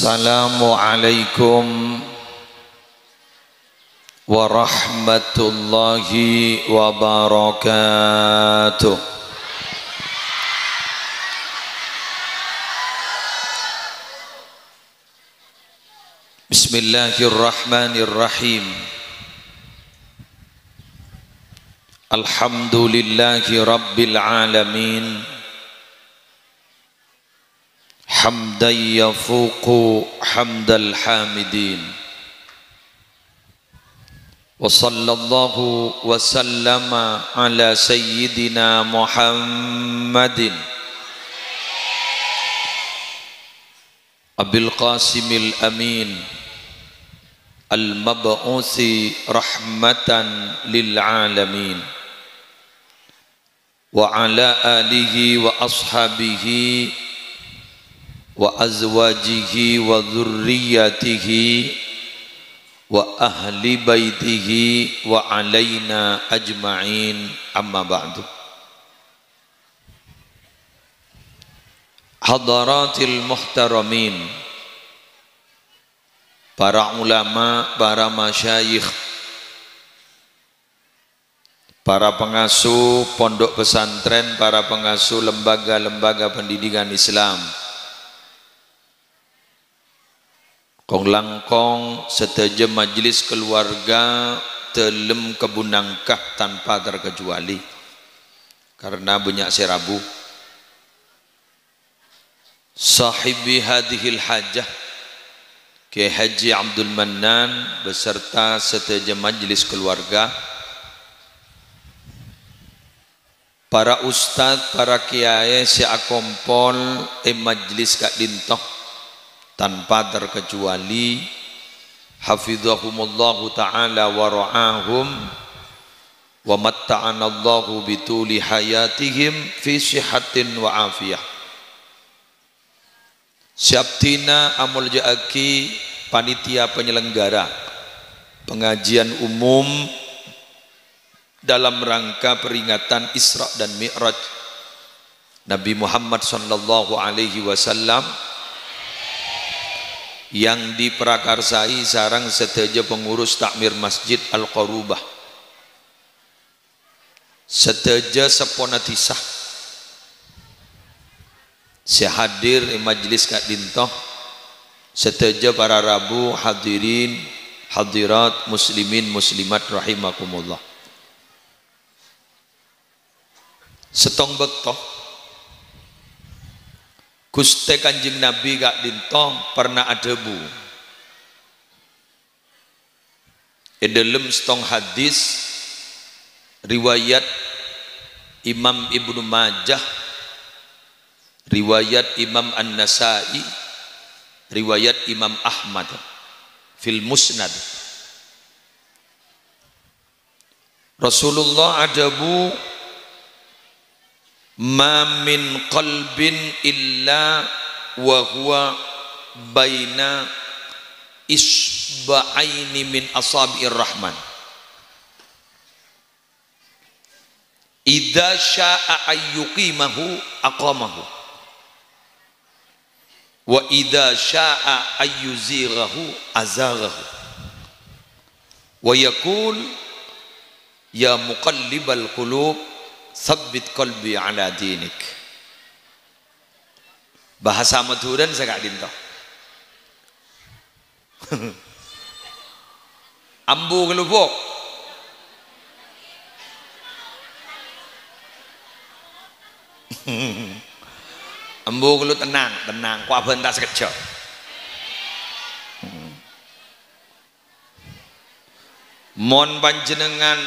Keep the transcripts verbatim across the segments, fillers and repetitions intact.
Assalamualaikum warahmatullahi wabarakatuh. Bismillahirrahmanirrahim. Alhamdulillahi rabbil alamin. Hamdan yafuqu hamdal hamidin. Wa sallallahu wa sallama ala sayyidina Muhammadin Abil Qasimil Amin al-mab'usi rahmatan lil alamin. Wa ala alihi wa ashabihi wa azwajihi wa dzurriyyatihi wa ahli baitihi wa alaina ajma'in, amma ba'du. Hadaratil muhtaramin, para ulama, para masyayikh, para pengasuh pondok pesantren, para pengasuh lembaga-lembaga pendidikan Islam. Kong-langkong sadhâjâ majelis keluarga dâlem Kebun Nangka tanpa terkecuali, karena bânnya' sè rabu. Sahibi hadhil hajah, Kiai Haji Abdul Mannan beserta sadhâjâ majelis keluarga, para ustad, para kiai sè akompol è majelis ka'dinto tanpa terkecuali, hafizahumullahu ta'ala wa ra'ahum, wa matta'anallahu bituli hayatihim fi sihatin wa afiyah. Sè abdhina amolja'aghi panitia penyelenggara pengajian umum dalam rangka peringatan Isra dan Mi'raj Nabi Muhammad sallallahu alaihi wasallam yang diprakarsai sareng sadhâjâ pengurus takmir Masjid Al-Qarubah. Sadhâjâ seppona dhisa sè hadir è majelis ka'dinto, sadhâjâ para rabu, hadirin, hadirat, muslimin, muslimat rahimakumullah. Sèttong bâkto, Ghustè Kanjeng Nabi ka'dinto pernah adhâbu, è dâlem sèttong hadis riwayat Imam Ibnu Majah, riwayat Imam An-Nasa'i, riwayat Imam Ahmad fil Musnad. Rasulullah adhâbu, "Ma min qalbin illa wa huwa baina isba'aini min asabi'ir Rahman. Idza sya'a ayyuqimahu aqamahu. Wa idza sya'a ayyuzighahu azaghahu. Wa yaqul, ya muqallibal qulub, tsabbit qalbi ala dinik." Bahasa Madhurâna sè ka'dinto. Ambu ghâllu, Bu'. Ambu ghâllu, tenang, tenang. Ko' abhânta sakejjhâ'. Mon panjhennengngan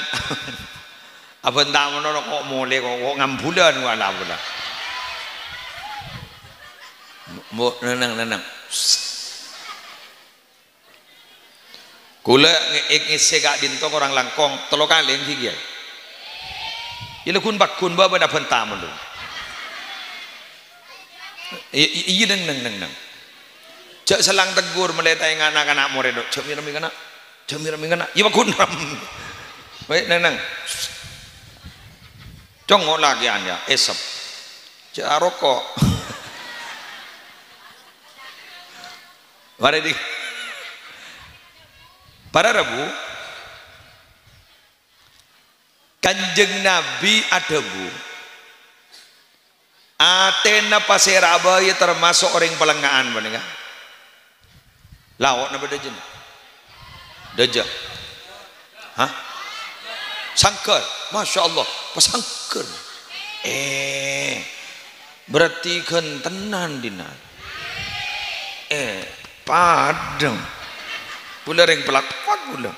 abhânta manono ko' molè, ko', ko' ngambulân, ko' ala-, abhânta. Bu', nenang, nenang. Kaulâ nge-, ngèssè ka'dinto korang langkong tello kalè ngghi, Kèyaè. Iyâ, laghun pagghun bâbâna bhânta mon. I-, i-, iyâ, neng, neng, neng, neng. Jhâ' sellang tegghur mèlè taèngana kana' morèd, "Jhâ' mèra-mèngana, jhâ' mèra-mèngana." Iyâ, pagghun. Wè, neng, neng. Congngo' lakèyan, yâ, èsep. Jhâ' aroko'. Mare di-, para rabu, Kanjeng Nabi adhâbu, "Atèna pasèra bhâi tamaso' orèng palengnga'an panèka." Lao' napa dhâjâna? Dhâjâ. Hah? Sangghâr. Masya Allah, pasangghâr. Eh, berarti ghântenan, Dinan. Eh, padhâng. Bulâ rèng Pelakuan bulâ.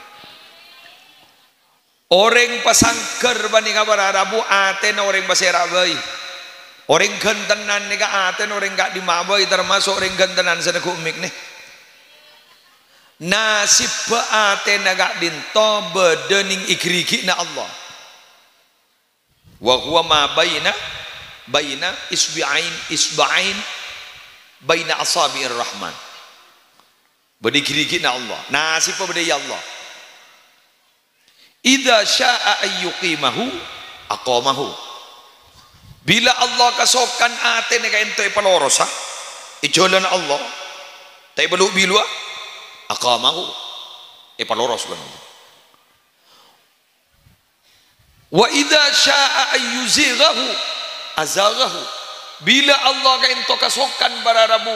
Orèng pasangghâr panèka para rabu atèna orèng pasèra bhâi. Orèng ghântenan nèka atèna orèng ka'dimma bhâi, tamaso' orèng ghântenan sè neggu' mik nè. Nasibbhâ atèna ka'dinto bâdâ nèng ghi-righina Allah. "Wa huwa ma baina, baina isbi'ain, isba'ain baina asabi'ir Rahman." Bâdâ ghi-righina Allah. Nasibbhâ bâdâ è Allah. "Idza syaa ayyuqimahu, aqamahu." Bilâ Allah kasokan atèna kaènto èpalorosa, è jhâlânna Allah, ta' èpalu-biluwâ, aqamahu, èpaloros bân Allah. "Wa idza syaa ayyuzighahu, azaghahu." Bilâ Allah kaènto kasokan para rabu,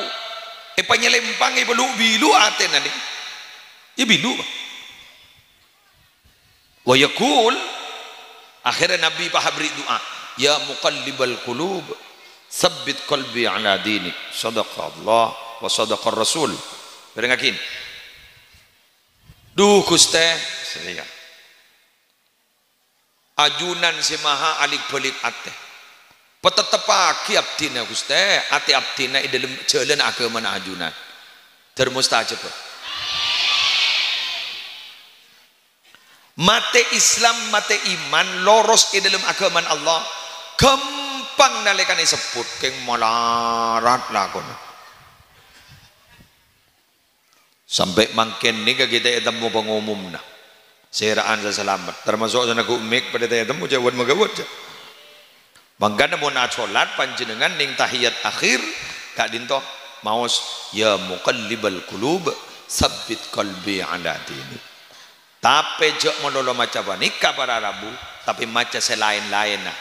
èpanyalèmpang, èpalu-bilu atèna nè. Iyâ bilu, Pak. Wa yaqul, akhèrra Nabi pas aberri' du'a, "Ya muqallibal qulub, tsabbit qalbi ala dinik." Shadaqallah wa shadaqar Rasul. Bârengngaghi. Dhu, Ghustè, sènga. Ajunan sè maha alik-balik atè. Patetteppaghi abdhina, Ghustè, atè abdhina è dâlem jhâlân aghâmana ajunan. Dhâr mustajab. Matè Islam, matè iman, loros è dâlem aghâmana Allah, ghâmpang nalèkana èsebbhut, kèng malarat lakona. Sampè' mangkèn nèka ghi' ta' ètemmo pangomomma. Sèra'an sè salamet, tamaso' sè neggu' mik padâ ta' ètemmo, jhâ' wât-maghâwât, jhâ'. Mangkana mon asholat panjhennengngan nèng tahiyat akhir, ka'dinto maos, "Ya muqallibal qulub, tsabbit qalbi ala dinik." Tapè jhâ' malolo maca panèka para rabu, tapè maca sè laèn-laènna.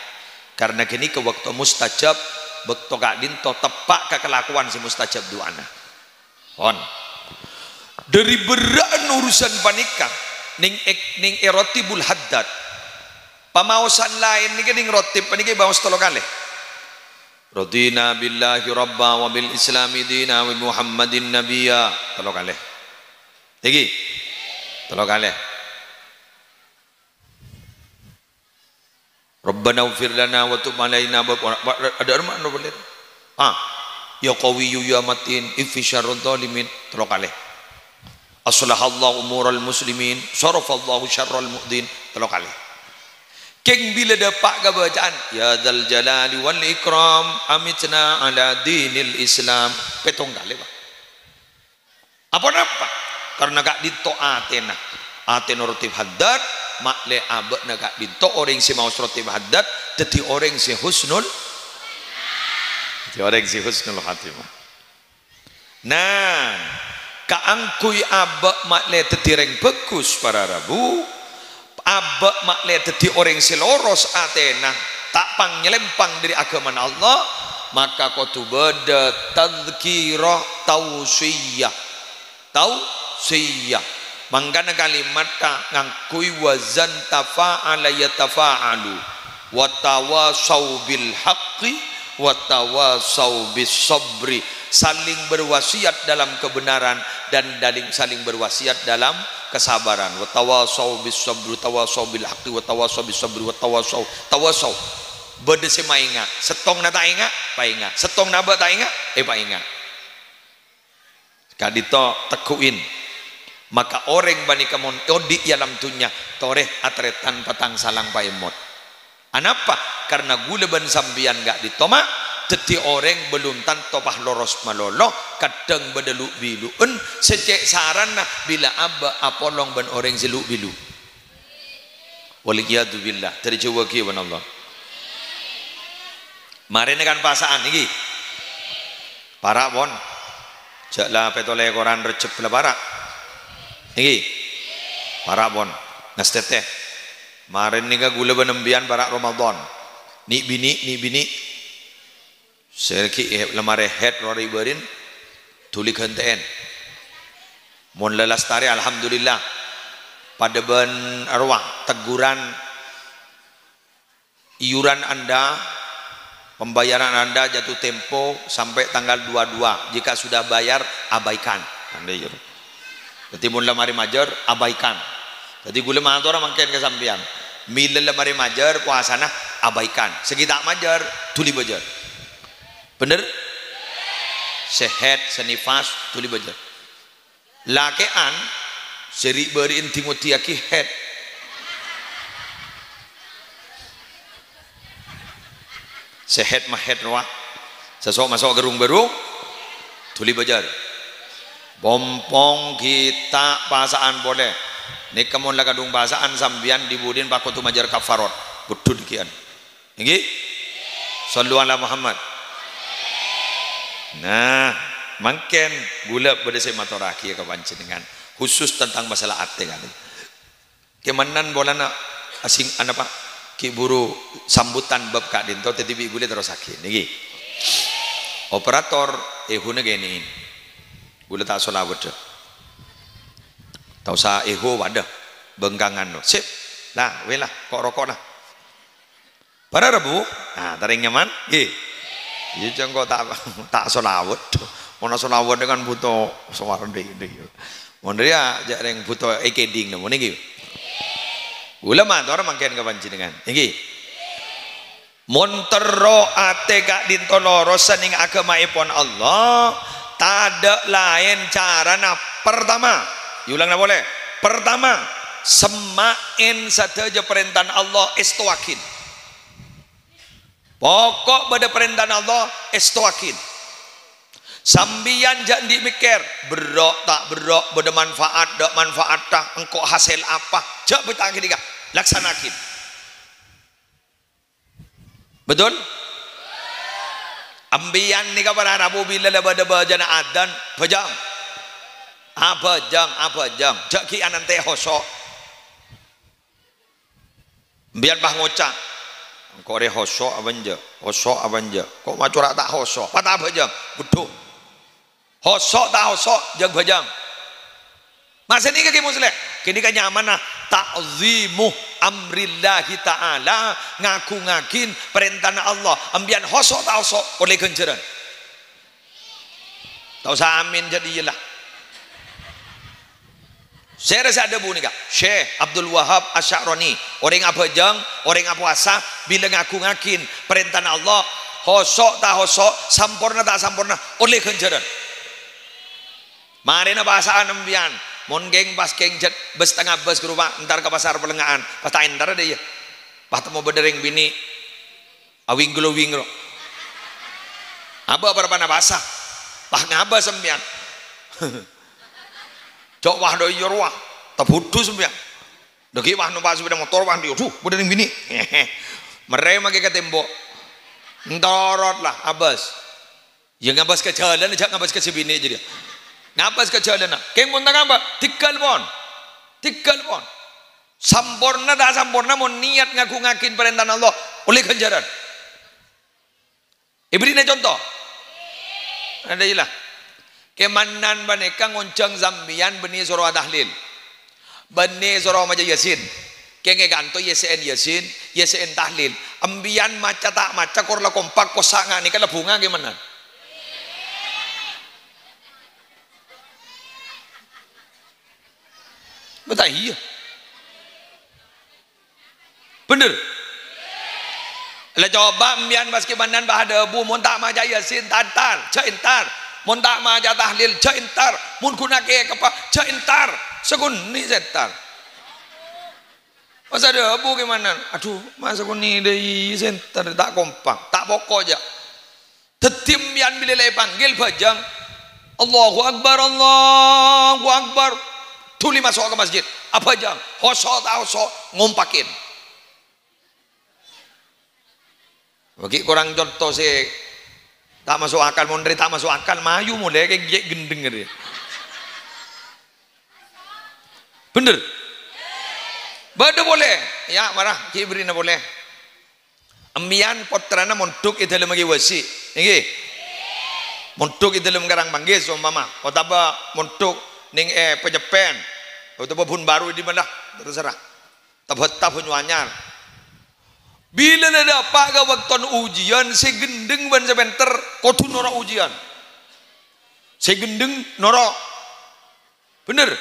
Karna ghânèka bâkto mustajab, bâkto ka'dinto teppa' ka kalakowan sè mustajab du'ana. Pon. Dhâri berrâ'ân urusan panèka, nèng ek-, nèng è Ratibul Haddad. Pamaosan laèn nèka nèng Ratib panèka èbaos tello kalè. "Radina billahi rabba wa bil islami dina wa Muhammadin nabiyya." Tello kalè. Iki. Tello kalè. "Rabbana ighfir lana wa tub alaina," wa, wa, wa, adhâ' arma no boleh. Ah, "Ya Qawiyyu ya Matin, ikfi syarradh dhalimin," tello kalè. "Aslahallahu umural muslimin, sarafallahu syarral mu'dhin," tello kalè. Kèng bilâ dâpa' ka bâcaan, "Ya dzal jalali wal ikram, amitna ala dinil Islam," pèttong kalè, Pak. Aponapa? Karna ka'dinto atèna. Atèna Ratib Haddad, ma'lè abâ'na ka'dinto orèng sè maos Ratib Haddad, dhâddhi orèng sè husnul, dhâddhi orèng sè husnul khatimah. Nah, kaangghuy abâ' ma'lè dhâddhi rèng bhâghus, para rabu, abâ' ma'lè dhâddhi orèng sè loros atèna, ta' pang-nyalèmpang dhâri aghâmana Allah, maka kodhu bâdâ tadzkirah tausiyah. Tausiyah. Mangkana kalimatta ngangghuy wazan tafa'ala yatafa'alu. "Wa tawasau bil haqqi, wa tawasau bis sabri." Saling berwasiat dalam kebenaran dan daling-, saling berwasiat dalam kesabaran. "Wa tawasau bis sabri, tawasau bil haqqi, wa tawasau bis sabri, wa tawasau." Tawasau. Bâdâ sè maènga'. Sèttongnga ta' ènga', paènga'. Sèttongnga abâ' ta' ènga', èpaènga'. Ka'dinto tegghu'in. Maka orèng panèka mon odi' è alam dhunnya, torè atarètan patang salang paèmot. Anapa? Karna ghulâ bân sampèyan ka'dinto, ma', dhâddhi orèng bâlum tanto pas loros malolo, kadhâng bâdâ lu'-bilu'en, sè cè' saranna bilâ abâ' apolong bân orèng sè lu'-bilu'. Wal iyadzu billah, dhâri jhâuwâghi bân Allah. Marèna kan pasa'an nèka. Para' pon. Jhâ' la pètto lèkoran Rejjhep la para'. Èngghi? Para' pon. Ngastètè. Marèn nèka ghulâ bân embiyan para' Ramadan. Ni'-binè', ni'-binè'. Sè ghi' è-, la marè haid rowa rè-bâri'na, dhuli ghântè'èn. Mon la lastarè, alhamdulillah. Padâ bân arowa teguran, iuran Anda, pembayaran Anda jatuh tempo sampai tanggal dua dua. Jika sudah bayar, abaikan. Anda iur. Dhâddhi, mon la marè majâr, abaikan. Dhâddhi, ghulâ matora mangkèn ka sampèyan. Mèla la marè majâr, powasana abaikan. Sè ghi' ta' majâr, dhuli bâjâr. Bhender? Sè haid, sè nifas, dhuli bâjâr. Lakè'an sè rè'-bâri'na dhingoddhiyâghi haid. Sè haid ma' haid rowa. Sè so'-maso' ghârung-bârung, dhuli bâjâr. Pompong ghi' ta' pasa'an polè. Nèka mon la kadhung pasa'an sampèyan dhi-budhina pakodhu majâr kafarot. Budhut ghi'an. Èngghi? Shallu ala Muhammad. Nah, mangkèn ghulâ bâdâ sè matorraghi ka panjhennengngan, khusus tentang masalah atè kali. Kèmanan polana asing, anapa, ghi' buru sambutan bab ka'dinto, dhâddhi bi' ghulâ terrossaghi. Nèkè. Operator, èhuna kènè'. Ghulâ ta' sholawat, dhâ. Ta' osa èho, padâ. Bengkangan, no. Sip. Lah, wè lah, ko'-roko' lah. Para rabu, nah, tarèng nyaman? Ngghi. Iyâ, jhâ' engko' ta', ta' sholawat. Mon sholawat kan bhuto sowar dhi-, dhi-. Mon rèya jhâ' rèng bhuto èkèdhing nèmo nèkè. Ghulâ mator mangkèn ka panjhennengngan. Ngghi. Mon terro atè ka'dinto loros sanèng aghâmaèpon Allah, tadâ' laèn carana. Pertama, èolangana polè. Pertama, semma'è sadhâjâ parèntana Allah, èstowaghin. Poko' bâdâ parèntana Allah, èstowaghin. Sampèyan jhâ' andi' mèkkèr, berro' ta' berro', bâdâ manfaat, ta' manfaatta, engko' hasèl apa, jhâ' bhâi ta' ghânèka, laksana'aghin. Betul? Empèyan nèka para rabu bilâ la bâdâ bhâjâna adzan, bhâjâng. Abhâjâng, abhâjâng, jhâ' ghi' anantè' hoso'. Empèyan pas ngoca', "Engko' rè hoso' apa enjâ'? Hoso' apa enjâ'? Ko' macora' ta' hoso'?" Pas ta' abhâjâng, beddhu. Hoso' ta' hoso', jhâ' bhâjâng. Masè nèka Kè Musleh, kènèka nyamana ta'zimu amrillahi ta'ala, ngaghungaghin parèntana Allah. Empèyan hoso' ta' hoso', ollè ghânjhârân. Ta' osa amin jhâ' iyâ la. Sèra sè adhâbu nèka, Syekh Abdul Wahab Asy-Sya'rani, orèng abhâjâng, orèng apowasa, bilâ ngaghungaghin parèntana Allah, hoso' ta' hoso', samporna ta' samporna, ollè ghânjhârân. Marèna pasa'an empèyan, mon kèng pas kèng jhât bâs ta' ngabâs ghâruwa, entar ka pasar Pèlengnga'an, pas ta' entar dâ' iyâ. Pas temmo bâdâ rèng binè', awing-glowing ro. Abâ' parappa'na pasa. Pas ngabâs empèyan. Jhâ' wah dâ' iyâ rowa, tabudhu sampèyan. Dâgghi' wah nompa' sepeda motor, wah dhi', adhu, bâdâ rèng binè'. Marè makè ka tembok. Ntorot la, abâs. Iyâ ngabâs ka jhâlân, jhâ' ngabâs ka sè binè' jârèya. Ngabâs ka jhâlânna. Kèng mon ta' ngabâs, tèghâl pon. Tèghâl pon. Samporna ta' samporna, mon niyat ngaghungaghin parèntana Allah, ollè ghânjhârân. Èbèrri'na conto? Adâ iyâ la. Kèmanan panèka ngonjhâng sampèyan bânnè soro atahlil. Bânnè soro maca Yasin. Kèng è kanto Y S N Yasin, Y S N tahlil. Empèyan maca ta' maca kor la kompak, kosa' nga' nèka la bhunga kèmanan. Bâ ta' iyâ. Bhender? La coba empèyan pas kèmanan pas adhâbu, mon ta' maca Yasin, ta' entar, jhâ' entar. Mon ta' maca tahlil, jhâ' entar. Mon ghun akè keppa, jhâ' entar. Sakonè' sè entar. Pas adhâbu kèmanan, adhu, ma' sakonè' dâi sè entar, ta' kompak, ta' poko' jhâ'. Dhâddhi empèyan bilâ la èpanggil bhâjâng, "Allahu Akbar, Allahu Akbar." Dhuli maso' ka masjid, abhâjâng, hoso' ta' hoso', ngompakin. Bâgi korang conto sè Ta' maso' akal, mon rè ta' maso' akal, mayu molè kè ghi' ghendheng rè. Bhender? Bâdâ polè. Iyâ, mara, ghi' bherri'na polè. Empèyan pottrana mondhuk è dâlemma Kè Wasi, èngghi? Mondhuk è dâlem Karangmanggis, ompama, otabâ mondhuk nèng è Pènyeppèn, otabâ Bhunbaru è dimma la, terserah. Tabhâta Bânnyuanyar. Bilâ la dâpa' ka bâktona ujiyân, sè ghendheng bân sè pènter kodhu noro' ujiyân. Sè ghendheng noro'. Bhender?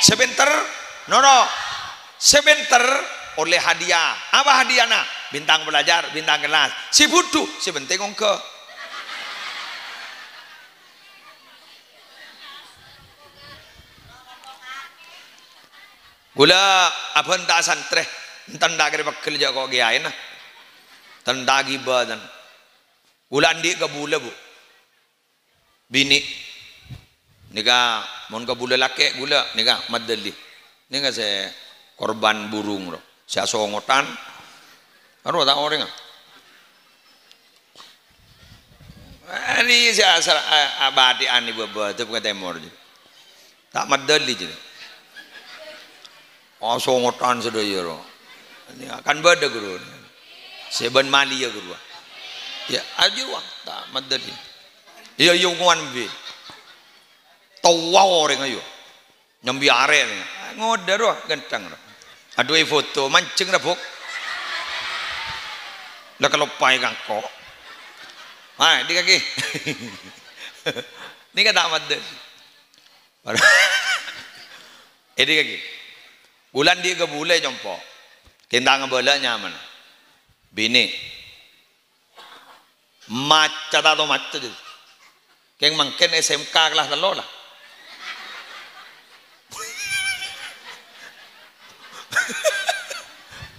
Sè pènter noro'. Sè pènter ollè hadiah. Apa hadiahna? Bintang pelajar, bintang kelas. Sè bhudhu, sè pentèng ongghâ. Ghulâ abhânta santrè, enten ta' kèra pegghel jhâ' ko' kèyaèna. Enten ta' ghibâ, enten. Ghulâ andi' kabulâ, Bu. Binè'. Nèka mon kabulâ lakè', ghulâ nèka maddhâli. Nèka sè korban burung ro, sè asongotan. Aro ta' orèngnga. Arèya sè asal a-, abâdhiyân è bâbâ, dâp ka tèmor. Ta' maddhâli, jârèya. Oh, songotan sadhâjâ, ro. Ini kan bâdâ, ghuru. Sè bân maliya, ghuru. Ya, ajuwâ, ta' maddhâli. Iyâ, iyâ, ngowan bi. Towa orèng, ayo. Nyambi arè, nih. Ngodâ, ro, ghântheng, ro. Adhu, è foto, manjheng, ra, Bu. La kaloppaè kangko. Ah, di kaki. Nèka ta' maddhâli. Èdhingngaghi. Bulân dhi' kabulâ, compo'. Kèng ta' ngabâlâ nyamana. Binè'. Maca ta' to maca, jâ. Kèng mangkèn S M K kelas tello, la.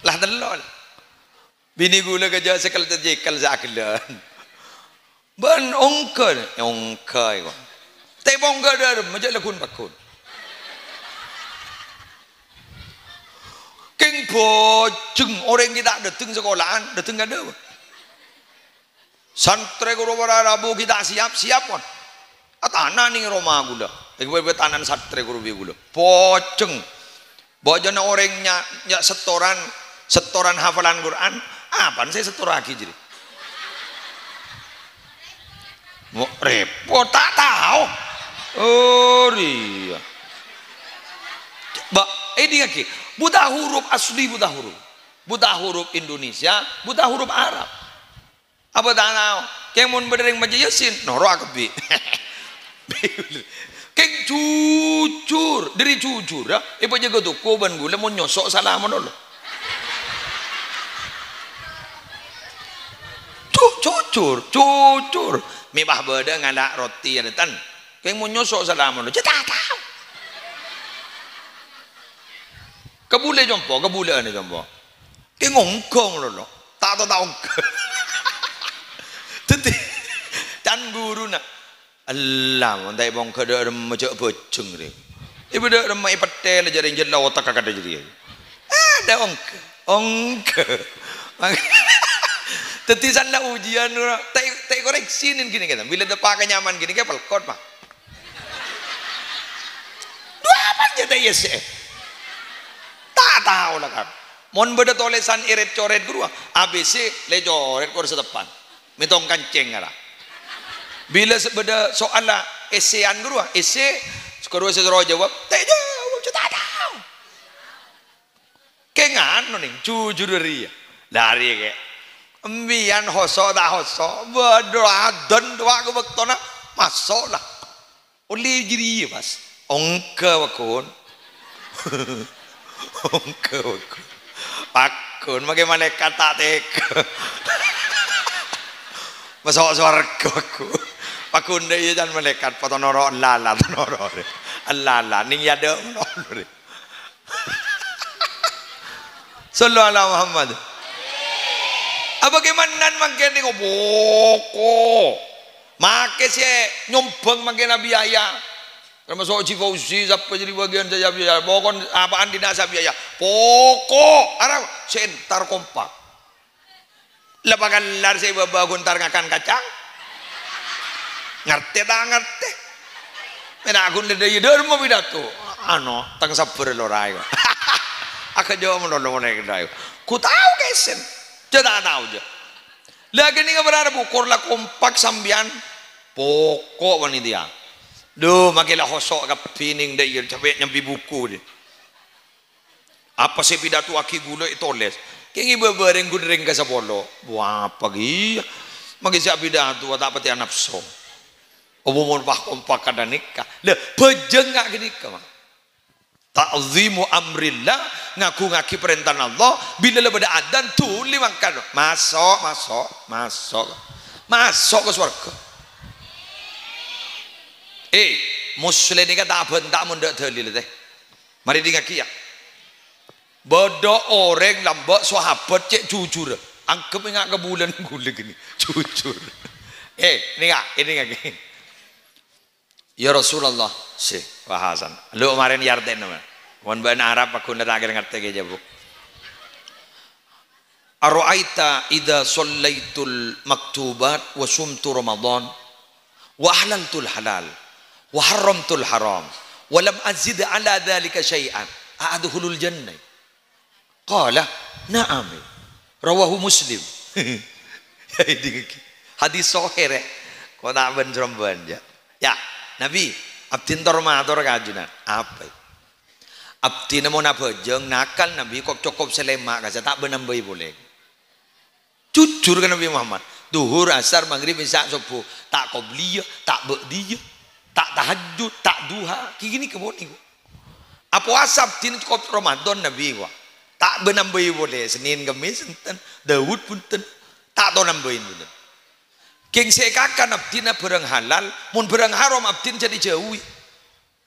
Kelas tello, la. Binè ghulâ kajâ' sè kal-, cèkal sè aghellân. Bân ongghâ, ongghâ èko. Tè pongghâ dâremma jâ' laghun pagghun. Kèng bhâjheng orèng ghi' ta' dâteng sakola'an, dâteng kadhâ'. Santrè ghuru para rabu ghi' ta' siyap-siyap, mon. Atana nèng roma ghulâ. Èghibâ tanana santrè ghuru bi' ghulâ. Bhâjheng. Bhâjheng orèng nya-, nya-, setoran, setoran hafalan Qur'an. Apana sè èsetorraghi jârèya? Mo-, repot, ta' tao. Oh, iyâ. Ba-, èdhingngaghi. Buta huruf asli, buta huruf. Buta huruf Indonesia, buta huruf Arab. Apa ta' tao? Kèng mon bâdâ rèng maca Yasin, noro' kabbhi. Kèng jujur, dâri jujur, ya, èpajâgâ toko bân ghulâ mon nyoso' sala malolo. Ju-, jujur, jujur. Mè' pas bâdâ ngala' roti ya, tan. Kèng mon nyoso' sala malolo, jâ' ta' tao. Kabulâ, compo', kabulâ'ân, compo'. Kèng ongghâ malolo. Ta' to ta' ongghâ. Dâddhi, can ghuruna. Ella, mon ta' èpongghâ dâ' remma jâ' bhâjheng rè. Èbâ dâ' remma èpètthèl jârèya jâ' la otak ka kadhâ jârèya. Adâ' ongghâ, ongghâ. Dâddhi sanna' ujiyân, ta' è-, ta' èkoreksi nèng ghânèka. Bilâ teppa' ka nyaman ghânèka, pelkot, Pak. Dhu apa jâ' ta' èyessè'è? Ta' tao la, Kak. Mon bâdâ tolèsan èret-corèt ghâruwa, A B C lè corèt kor sateppan. Mètong kancèng ngara. Bilâ sè bâdâ so'alla èssèyan ghâruwa, èssè, ghâruwa sè soro jâwâb, ta' èjâwâb, jâ' ta' tao. Kèng anu, nèng, jujur rèya. Larè kè. Empèyan hoso' ta' hoso'? Bâdâ adân towa ka bâktona, maso' la. Ollè jârèya, pas. Ongghâ, pagghun. Ongghâ, pagghun. Pagghun, makè malaèkat ta' tèghâ. Maso' sowarghâ, pagghun. Pagghun dâ' iyâ can malaèkat, poto noro' ella-ella, poto noro' rè. Ella-ella, nèng è adâ' noro' rè. Sallu ala Muhammad. Apa ghi' mennang mangkèn nèko poko'? Makè sè nyombhâng mangkèn abiyaya. Tamaso' Haji Fauzi, sapa jârèya bâgiyân sè abiyaya. Pokon apaan dina' sè abiyaya. Poko', arapa sè entar kompak. La pakallar sè bâbâ ghun entar ngakan kacang. Ngartè ta' ngartè? Mèna ghun lè dhâ' iyâ dhârma pidato. Ano, tang sabbhâr lo raè. Aga jâ' mon-, mon-, mon-, ghun tao kèsèn. Jâ' ta' tao jâ'. Lagi nèng berharap ukur la kompak sampèyan. Poko' panitia. Duh, makkè la hoso' kabbhi nèng dhâ' iyâ capè' nyambi buku, dhi. Apa sè èpidatoaghi ghulâ ètolès. Kèng èbâbâ rèng-ghun rèng ka sapolo. Wah, apa kèya? Makkè sè apidato ta' patè anapso. Apa mon pas kompak kadhâng nèka? Lha, bhâjâng ka' ghânèka, Ma'. Ta'zimu amrillah, ngagungngaghi parèntana Allah, bilâ la bâdâ adzan, dhuli mangkana. Maso', maso', maso'. Maso' ka sowarghâ. Eh, Muslim nèka ta' abânta mon tadâ' dalil, tè. Marè èdingngaghi, yâ. Bâdâ orèng lambâ' sahabat cè' jujurrâ. Anggep enga' ka bulân ghulâ ghânèka. Jujur. Eh, nèka, èdingngaghi. "Ya Rasulullah," sè bahasan. Lo' marèn yâ artèna, Ma'. Mon bâ'na Arab, paghun la ta' kèra ngartè kèya, Bu. "Ara'aita idza shallaitul maktubat wa sumtu Ramadan wa ahlaltul halal wa harramtul haram wa lam azid ala dzalika syai'an, a adkhulul jannah?" Qala, "Na'am." Rawahu Muslim. Hadis sahih, rè. Ko' ta' bân-srembân, jâ'. Yâ, Nabi, abdhina tor-mator ka ajunan. Apa? Abdhina mon abhâjâng, nakal, Nabi, kop-cokop sè lèma' kassa', ta' bân nambâi polè. Jujur ka Nabi Muhammad. Dhuhur, asar, maghrib, isya, subuh. Ta' qobliyah, ta' ba'diyah, ta' tahajjud, ta' duha. Ghi ghânèka pon nèko. Apowasa abdhina cokop Ramadan, Nabi, wa. Ta' bân nambâi polè. Senin, Kemis, enten. Daud, bhunten. Ta' tao nambâi, bhunten. Kèng sè èkakan abdhina bhârâng halal, mon bhârâng haram abdhina jhâ' èjhâuwi.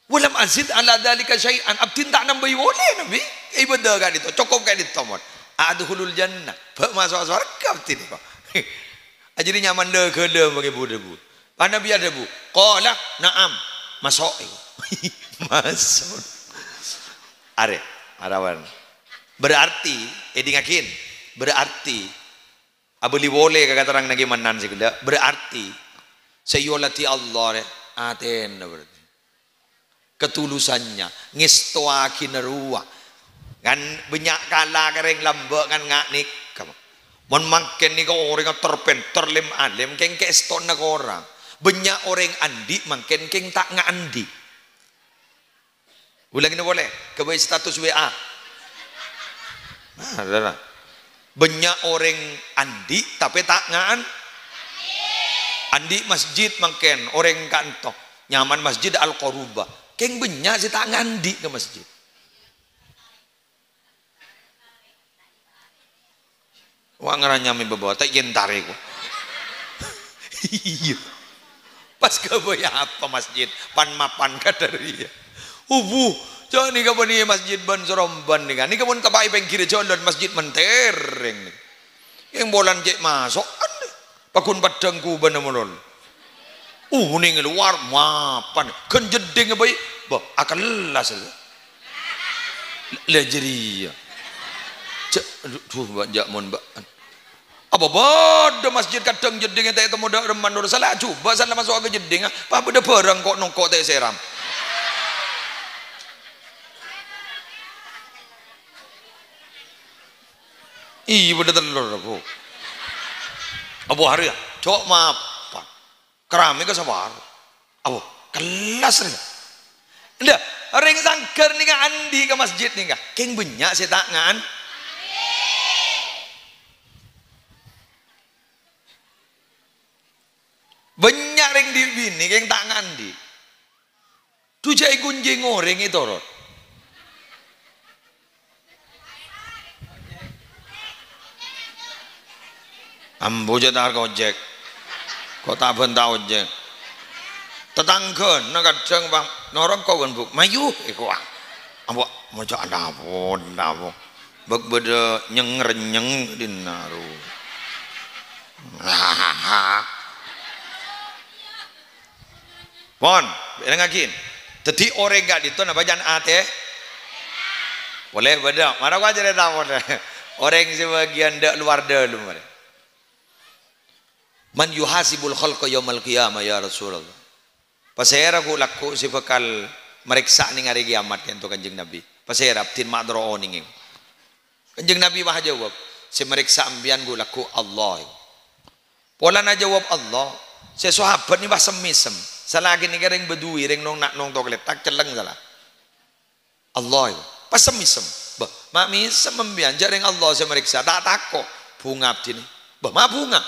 "Wa lam azid ala dzalika syai'an," abdhina ta' nambâi polè, Nabi. Ibâdâh ka'dinto, cokop ka'dinto, mon. "Adkhulul jannah," bâ' maso' sowarghâ abdhina, kok. Ajâdi nyaman lè-ghâlâ mangkè bu-dhâbu. Pas Nabi adhâbu, "Qala, na'am," maso', èko. Maso'. Arè, marawan. Berarti, èdingngaghi, berarti, abâli polè ka katerranganna Kè Mannan sè ghellâ', berarti, sè èoladhi Allah rè, atèna berarti. Ketulusannya, ngèstowaghina rowa. Kan bânnya' kala ka rèng lambâ' kan nga' nèka. Mon mangkèn nèka orèngnga ter-pènter, lèm-alèm, kèng kaèstona korang. Bânnya' orèng andi' mangkèn kèng ta' nga' andi'. Ulangina polè, ghâbây status W A. Nah, saudara. Bânnya' orèng andi', tapè ta' nga'an. Andi' masjid mangkèn, orèng ka'anto. Nyaman Masjid Al-Qoruba. Kèng bânnya' sè ta' ngandi' ka masjid. Wa' ngaranyam è bâbâ, ta' èyentarè, ko'. Iyâ. Pas ghâbây apa masjid? Pan-mapan kadâr iyâ. Ubuh, jâ' nèka bânnè masjid bân-sorombân nèka. Nèka mon teppa'è pèngghirrâ jhâlân, masjid mentereng nèka. Kèng bulân cè' maso'an, paghun paddhâng kubâna molol. Uh, nèng lowar, mapan. Ghân jeddhing bhâi. Bâh, akellas. La jârèya. Jâ-, duh, Mbak, jâ' mon, Mbak. Apa bâdâ masjid kadhâng jeddhingnga ta' ètemmo dâ' remma, Nur? Sala jhubâ' sala maso'a ka jeddhingnga, apa bâdâ bhârâng ko'-nongko' ta' èsèram? Iyâ, bâdâ tellor, Bu. Apa arèya? Jhâ' mapan. Keramik ka saparo. Apa? Kellas rèya. Endâ', orèng sangghâr nèka andi' ka masjid nèka. Kèng bânnya' sè ta' ngan. Bânnya' rèng dhi' binè kèng ta' ngandi'. Dhu jâ' èghunjing orèng ètoron. Ambu jâ' ta' arka ojek. Ko' ta' bânta ojek. Tatangghâna kadhâng, Bang, norong ko' ghân buk. Mayu, èkowa. Ambu, maca adapun, adapun. Bâk bâdâ nyeng-renyeng dinna ru. Pon, èlèngngaghi. Dhâddhi orèng ka'dinto napa jân atè? Polè bâdâ. Mara ko' acarèta polè. Orèng sè bâgiyân dâ' lowar dâlem, polè. "Man yuhasibul khalqa yaumal qiyamah, ya Rasulullah?" Pasèra ghu' lagghu' sè bhâkal marèksa neng arè kiyamat, ka'dinto Kanjeng Nabi. Pasèra abdhina ma' terro onèngè. Kanjeng Nabi pas ajâwâb, "Sè marèksa sampèyan ghu' lagghu' Allah." Polana ajâwâb Allah, sè sahabat nèka pas sem-mèsem. Sala ghânèka rèng Badui, rèng nong-, nong toklettak, cellèng sala. Allah iku. Pas sem-mèsem. "Bâh, ma' mèsem sampèyan, jhâ' rèng Allah sè marèksa, ta' tako'." Bhunga abdhina. "Bâh, ma' bhunga?"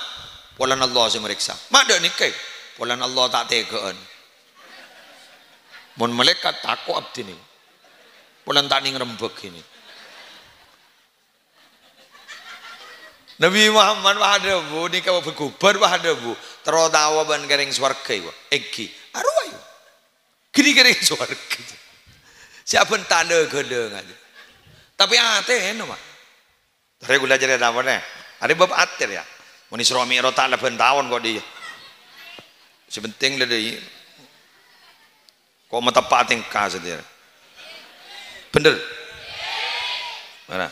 "Polana Allah sè marèksa." "Ma' dâ' nèka?" "Polana Allah ta' tèghâ'ân. Mon malaèkat tako' abdhina. Polana ta' nèng rembhâghina." Nabi Muhammad pas adhâbu, nèka bhâghubhâr pas adhâbu, "Terro tao bân ka rèng sowarghâ iku?" "Èngghi." "Arowa iku." Ghânèka rèng sowarghâ. Sè abân talè-ghâlângngaghi. Tapè atèna, Pak. Arè ghulâ carèta apa, nè? Arè bab atè, ya. Mon Isra Mi'raj ta' lèbân taon kok, dhi. Sè penting lè, dhi. Kok mateppa' tèngka sadhâjâ. Bhender? Mana?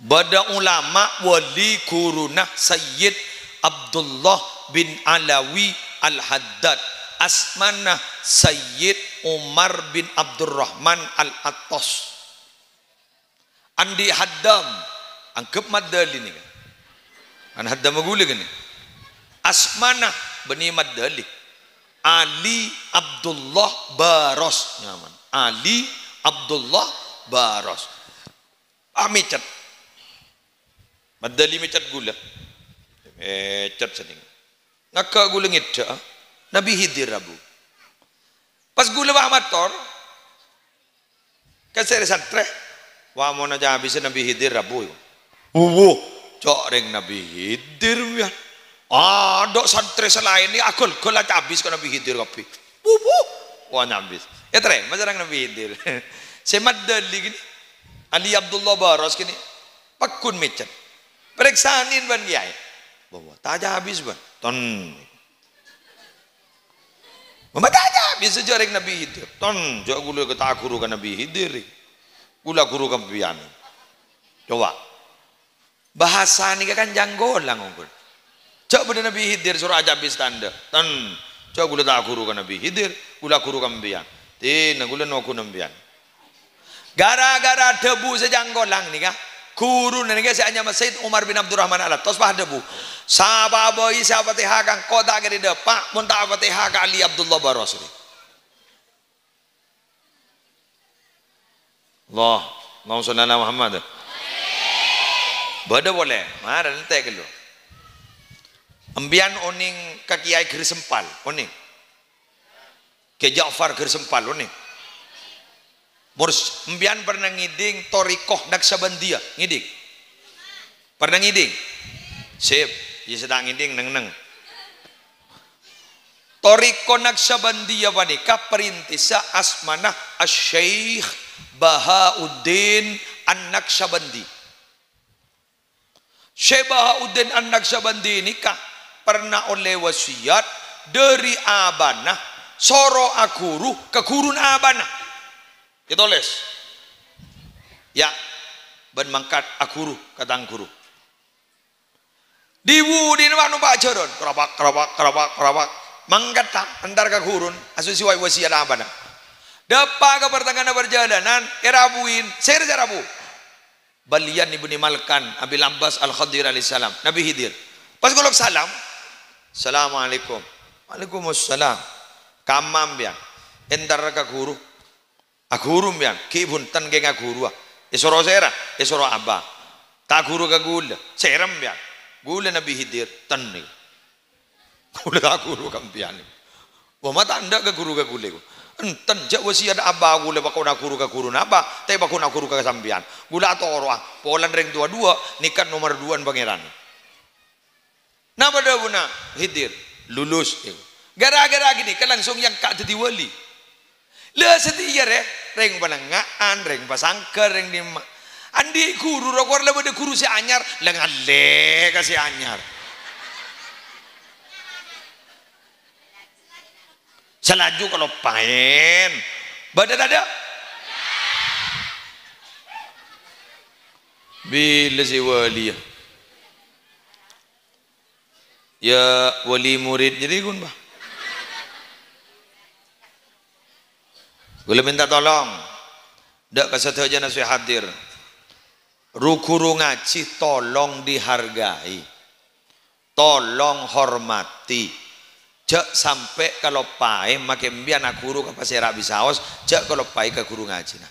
Bâdâ ulama wali ghuruna Sayyid Abdullah bin Alawi Al-Haddad, asmana Sayyid Umar bin Abdurrahman Al-Attas. Andi' Haddam, angghep Maddali nèka. Kan Haddam ghulâ kènè. Asmana bânnè Maddali. Ali Abdullah Baros nyamana. Ali Abdullah Baros. Ah, mècet. Maddali mècet ghulâ. Mècet sennèng. Ngaghâ' ghulâ ngèdhâ, Nabi Khidir rabu. Pas ghulâ pas mator, ka sè rè-santrè, "Wa, monna ca' abis Nabi Khidir rabu, ya." "Wuwu, ca' rèng Nabi Khidir, ya." Adâ' santrè sè laèn nèka aghâl-ghâl ca' abis ka Nabi Khidir kabbhi. "Wuwu, wa, ca' abis." Ètarèma sareng Nabi Khidir. Sè Maddali kènè, Ali Abdullah Baros kènè, pagghun mècet. "Parèksanè bân, Kèyaè." "Bâ, bâ, ta' ca' abis, bân." "Ten." "Bâ, bâ, ta' ca' abis jhâ' rèng Nabi Khidir." "Ten, jhâ' ghulâ ta' aghuru ka Nabi Khidir. Ghulâ aghuru ka sampèyan." Coba. Bhâsa nèka kan jhângkolang ongghu. Jhâ' bâdâ Nabi Khidir soro aca' abis tandhâ. "Ten, jhâ' ghulâ ta' aghuru ka Nabi Khidir, ghulâ aghuru ka sampèyan." Dina ghulâ nonggu sampèyan. Gara-gara dhâbu sè jhângkolang nèka, ghuruna nèka sè anyama Sayyid Umar bin Abdurrahman Al-Attas pas dhâbu, "Sapa bhâi sè apatèha ka engko' ta' kèra èdâpa', mon ta' apatèha ka Ali Abdullah Baros." Allah, Allahumma sholli ala Muhammad. Bâdâ polè, mara ènte' ghâllu. Sampèyan onèng ka Kèyaè Gersempal, onèng? Kè Ja'far Gersempal, onèng? Murs-, sampèyan pernah ngèdhing Thariqah Naqsabandiyah, ngèdhing? Pernah ngèdhing? Sip, iyâ sè ta' ngèdhing neng-neng. Thariqah Naqsabandiyah panèka parèntèssa asmana Asy-Syaikh Bahauddin An-Naqsabandi. Syekh Bahauddin An-Naqsabandi nèka pernah ollè wasiyat dhâri abana soro aghuru ka ghuruna abana. Ètolès. "Ya, bân mangkat aghuru ka tang ghuru." Dhi-budhina pas nompa' jhârân, krapak, krapak, krapak, krapak. Mangkaddhâ, entar ka ghurun, asosiwai wasiyat abana. Dâpa' ka partengnga'anna parjhâlânan, èrabuwi, sèra sè rabu. Bâliyân Ibnu Malkan, Abil Abbas Al-Khadir alaihissalam, Nabi Khidir. Pas ngolok salam, "Assalamualaikum." "Waalaikumsalam." "Kamma sampèyan?" "Entar ka ghuru." "Aghuru sampèyan?" "Ghi' bhunten kèng aghuru, ah." "Èsoro sèra?" "Èsoro Aba." "Ta' aghuru ka ghulâ?" "Sèra sampèyan?" "Ghulâ Nabi Khidir." "Ten nèka." "Ghulâ ta' aghuru ka sampèyan." "Wah, ma' ta' endâ' ka ghuru ka ghulâ." "Enten, jhâ' wasiyat Aba ghulâ paghun aghuru ka ghuruna Aba, tapè paghun aghuru ka sampèyan. Ghulâ atoro'a, polana rèng towa duwâ', nèka nomer duwâ'ân Pangèran." Napa dhâbuna Khidir? Lulus. Gara-gara ghânèka langsung èangka' dhâddhi wali. La satèya rè, rèng Pananga'an, rèng Pasangghâr, rèng dimma. Andi' ghuru, rokor la bâdâ ghuru sè anyar, la ngallè ka sè anyar. Sè laju kaloppaèn. Bâdâ tadâ'? Bilâ sè wali, ya? Ya, wali murid jadi kun, Pak. Ghulâ minta tolong. Dâ' ka sadhâjâna sè hadir. Ru-ghuru ngajhi tolong dihargai. Tolong hormati. Jhâ' sampè' kaloppaè, makè empèyan aghuru ka pasèra bisaos, jhâ' kaloppaè ka ghuru ngajhina.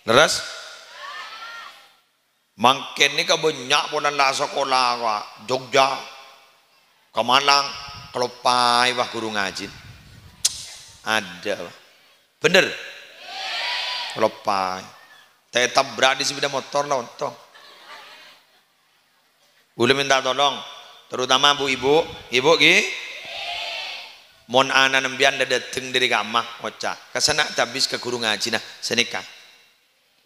Lerres? Mangkèn nèka bânnya' polana la sakola ka Jogja, ka Malang, kaloppaè, wah, ghuru ngajhi. Adâ', wah. Bhender? Kaloppaè. Ta' ètabrak dâri sepeda motor la ontong. Ghulâ minta tolong, terutama bu-ibu, ibu ghi? Mon ana'na empèyan la dâteng dâri kamma, ngoca', "Ka sana tabis ka ghuru ngajhina sanèka."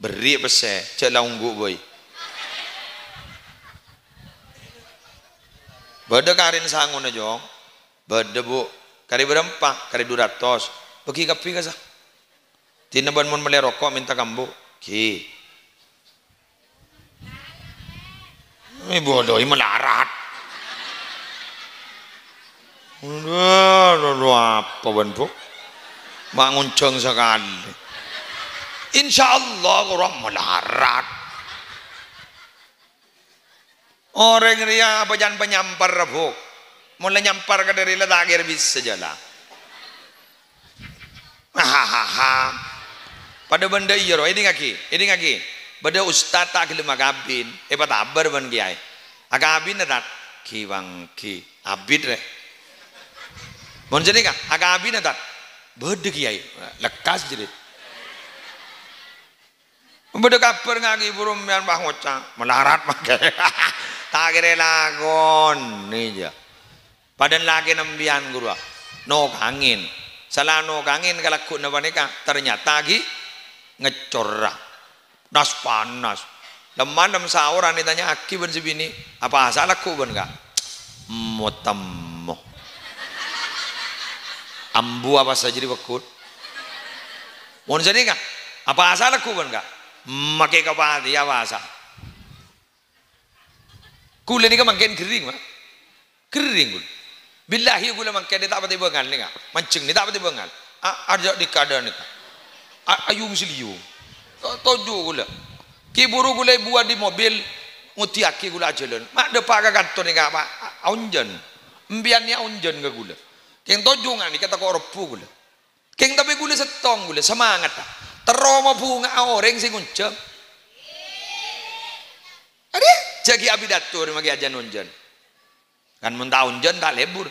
Berri' pèssè, jhâ' la ongghu, boy. Bâdâ karèn sangona, Jong. Bâdâ, Bu. Karè bârâmpa? Karè du ratos. Bâgi kabbhi, kassa'. Dinah bân mon mellè roko' mènta ka embu'. Ghi. Èbodhoi malarat. Aduh, aduh, aduh, apa bân, Bu? Ma' ngonjhâng sakalè. Insyaallah, korang malarat. Orèng rèya apa jhân panyampar, Bu. Mon la nyampar ka dâri la ta' kèra bisa jhâlân. Hahaha. Padâ bân dâ' iyâ, ro, èdingngaghi, èdingngaghi. Bâdâ ustad ta' ghellem akabin, èpatabâr bân kèyaè. "Akabinna, Tad?" "Ghi-wangghi." "Abit, rè." "Mon sanèka, akabinna, Tad?" "Bâdâ, Kèyaè." Lekkas jârèya. Bâdâ kabhâr ngaghi buru empèyan, wah, ngoca', malarat mangkè. Ta' kèra èlakonè, jâ. Padâna lakèna empèyan, ghuru, a. Nokangèn. Sala nokangèn kalagghuwânna panèka, ternyata ghi' ngèccorra. Nas-panas. Lem-malem saoran ètanya'aghi bân sè binè', "Apowasa lagghu' bân, Ka'?" "Mo-temmo." Ambu apowasa jârèya pagghun. Mon sanèka, apowasa lagghu' bân, Ka'? Makè kapatèya apowasa. Ghulâ nèka mangkèn ghâring, Pak. Ghâring ghulâ. Billahi ghulâ mangkèn ta' patè bângal nèka. Manjheng nèka ta' patè bângal. A-, ajâ' nèka adâ' nèka. A-, ayung sè liyu. To-, toju' ghulâ. Ghi' buru ghulâ èbuwâ dâri mobil, ngoddhiyaghi ghulâ ajhâlân. Ma' dâpa' ka kantor nèka, Pak. A-, aonjhân. Empèyan nèka aonjhân ka ghulâ. Kèng toju' nga' nèka tako' rebbhu ghulâ. Kèng, tapè ghulâ sèttong, ghulâ samangatta. Terro mabhunga'a orèng sè ngonjhâng. Arèya, jhâ' ghi' apidato rè makè ajân onjhân. Kan mon ta' onjhân, ta' lebur.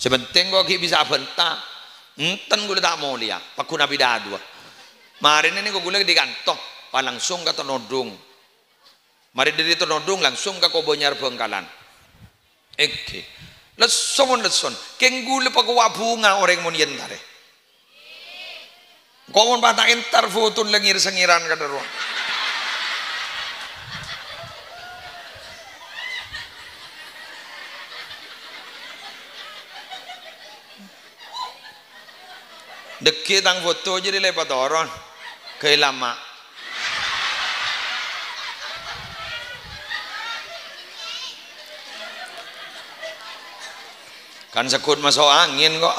Sè pentèng ko' ghi' bisa abhânta. Enten ghulâ ta' molèya, pagghun apidatowa. Marèna nèko ghulâ dâri kanto, pas langsung ka Tonnodung. Marè dâri Tonnodung langsung ka Kobânyar Bhângkalan. Èngghi. Lesso mon lesson. Kèng ghulâ pakowa bhunga orèng mon èyentarè. Engko' mon pas ta' entar fotona la ngèr-sangèran kadâ' rowa. Dâgghi' tang foto jârèya la èpatoron. Ghâi lama. Kan segghut maso' angèn ko'.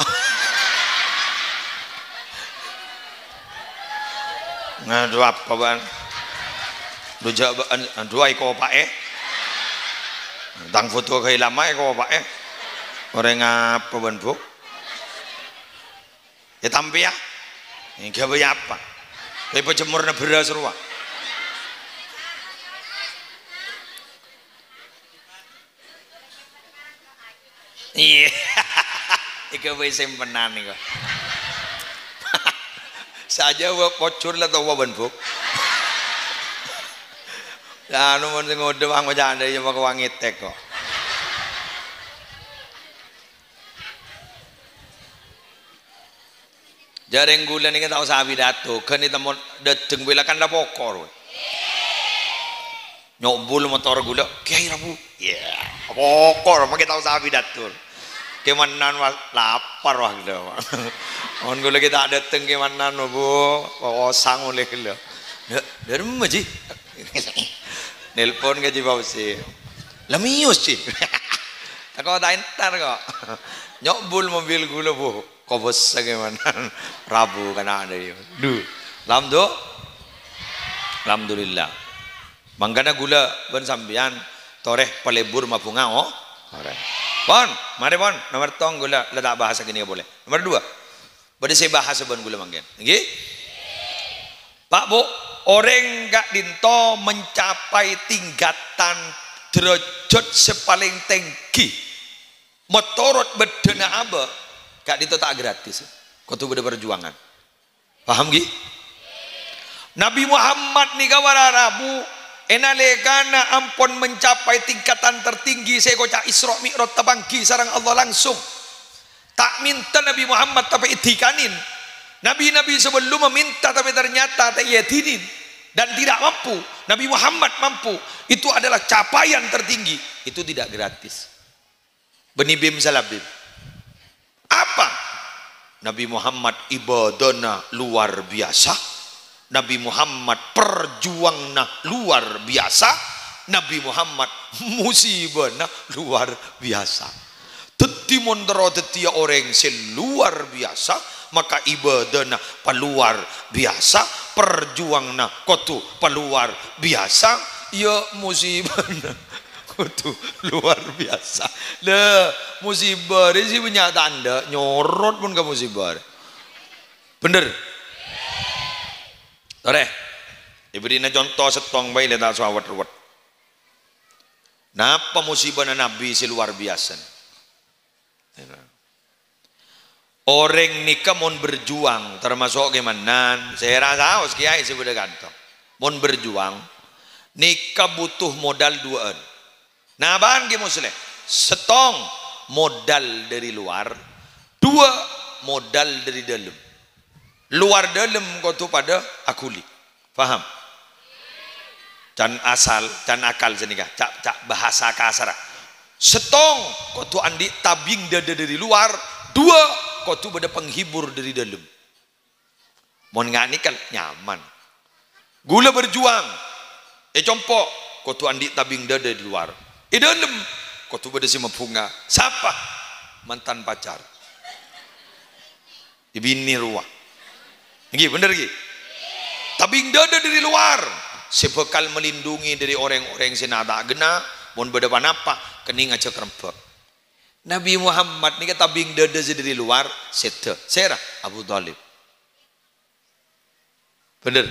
Ngadu apa, bân? Dhu jhâ' bâ-, dhu aèkopa'è. Tang foto ghâi lama èkopa'è. Orèng apa, bân, Bu? Ètampèya? Èghâbây apa? Èpajemmorra bherrâs rowa. Iyâ. Èghâbây sèmpenan nèko. Sajâ wa-, pojhur la towa bân, Bu. Anu mon sè ngodâ wah ngoca' dâ' iyâ maka wah ngètèk ko'. Jhârèng ghulâ nèka ta' osa apidato, ghân ètemmo dâteng pèlakan la poko' rowa. Nyobul motor ghulâ, "Kèyaè rabu." Yâ, poko' rowa, makè ta' osa apidato. Kèmanan wa-, lapar wah ghulâ. Mon ghulâ ghi' ta' dâteng kèmanan, Bu, kosang olè ghulâ. "Dâ-, dâremma, Ji?" Nelpon ka Ji Fauzi. "La mèyos, Ji." "Tako' ta' entar kok." Nyobul mobil ghulâ, Bu. Kobâsa gimana? Rabu kana' dâri. Duh. Alhamdu-, Alhamdulillah. Mangkana ghulâ bân sampèyan torè palebur mabhunga, oh. Torè. Pon, marè, pon. Nomer tong ghulâ la ta' bahas ghânèka polè. Nomer dua. Bâdâ sè bahas bân ghulâ mangkèn. Ngghi? Pak, Bu, orèng ka'dinto mencapai tingkatan derajat sè palèng tèngghi. Metorot bâddhâna abâ', ka'dinto ta' gratis. Kodhu bâdâ parjuwangan. Paham, ghi? Nabi Muhammad nèka para rabu, è nalèkana ampon mencapai tingkatan tertinggi sè èkoca' Isra Mi'raj tapangghi sareng Allah langsung. Ta' mènta Nabi Muhammad tapè èdhikanè. Nabi-nabi sabellumma mènta tapè ternyata ta' èdhinè dan tidak mampu. Nabi Muhammad mampu. Itu adalah capaian tertinggi. Itu tidak gratis. Bânnè Bim Salabim. Apa? Nabi Muhammad ibadana luar biasa. Nabi Muhammad perjuanganna luar biasa. Nabi Muhammad musibana luar biasa. Dhâddhi mon terro dhâddhiyâ orèng sè luar biasa, maka ibadana paluar biasa, perjuanganna kodhu paluar biasa, ya musibana kodhu luar biasa. Lah, musibah rè sè bânnya' tandhâ, nyorot pon ka musibah rè. Bhender? Torè. Èbèrri'na conto sèttong bhâi, la ta' so awet-ruwet. Napa musibana Nabi sè luar biasa? Orèng nèka mon berjuang, termasuk kèmanan, sè ra saos kèyaè sè bâdâ kantong. Mon berjuang, nèka butuh modal duwâ'ân. Napa'an, Kè Musleh? Sèttong, modal dâri lowar. Duwâ', modal dâri dâlem. Lowar dâlem kodhu padâ aghuli. Paham? Can asal, can akal sanèka. Ca', ca' bahasa kasarra. Sèttong, kodhu andi' tabing dâdâ dâri lowar. Duwâ', kodhu bâdâ penghibur dâri dâlem. Mon nga' nèka nyaman. Ghulâ berjuang. È compo', kodhu andi' tabing dâdâ dâri lowar. È dâlem, kodhu bâdâ sè mabhunga. Sapa? Mantan pacar. È binè rowa. Èngghi, bhender, ghi? Tabing dâdâ dâri lowar, sè bhâkal melindungi dâri orèng-orèng sè na' ta' ghenna, mon bâdâ ponapa, kennèng ajhâk rembhâk. Nabi Muhammad nèka tabing dâdâ sè dâri lowar, sèdhâ. Sèra? Abu Thalib. Bhender?